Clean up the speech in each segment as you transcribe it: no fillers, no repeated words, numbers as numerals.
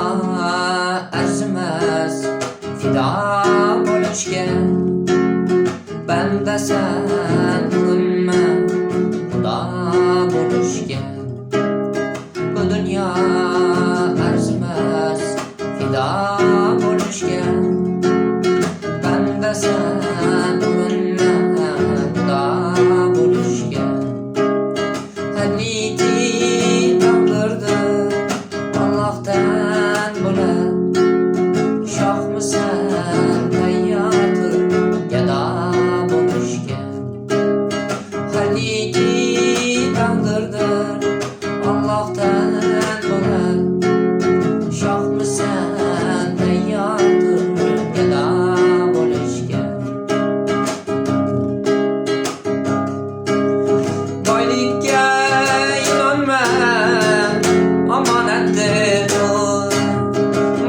Dunyo arzimas fido bo'lishga, bandasan urinma xudo bo'lishga. Bu dunyo arzimas fido bo'lishga, bandasan urinma xudo bo'lishga. Hadliki taqdirdir Allohdan bo'lar, shohmisan tayyordir gado bo'lishga. Hadliki taqdirdir Allohdan bo'lar, shohmisan tayyordir gado bo'lishga. Boylikka inonma, omonatdir u.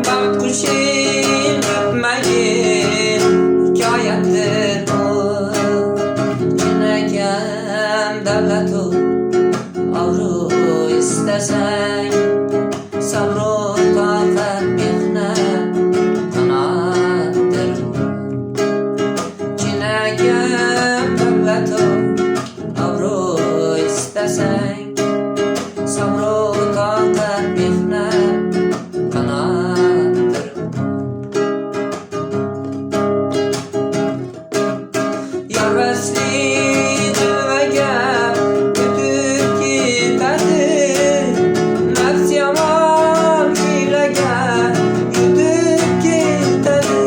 Baxt qushing o'tmagin, hikoyatdir u. Chinakam davlatu obro' istasang, sabru toqat mehnat qanoatdir u. Chinakam davlatu obro' istasang, sabru toqat mehnat qanoatdir u. Yor vasli jilvaga o'tib ketadi, nafs yomon hiylaga yutib ketadi.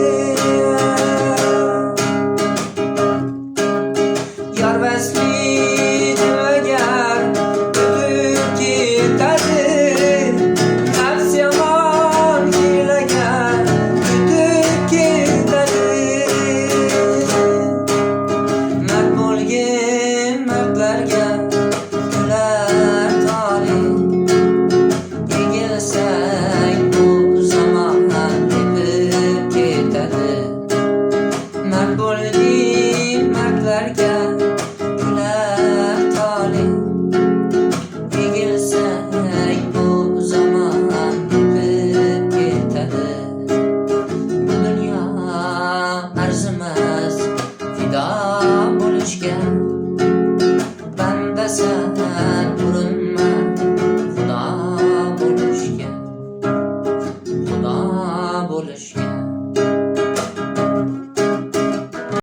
Yor vasli jilvaga o'tib ketadi, nafs yomon hiylaga yutib ketadi. Mard bo'lgin mardlarga kular tole, egilsang bu zamon tepib ketadi. Mard bo'lgin mardlarga kular tole, egilsang bu zamon tepib ketadi. Bu dunyo arzimas fido bo'lishga, bandasan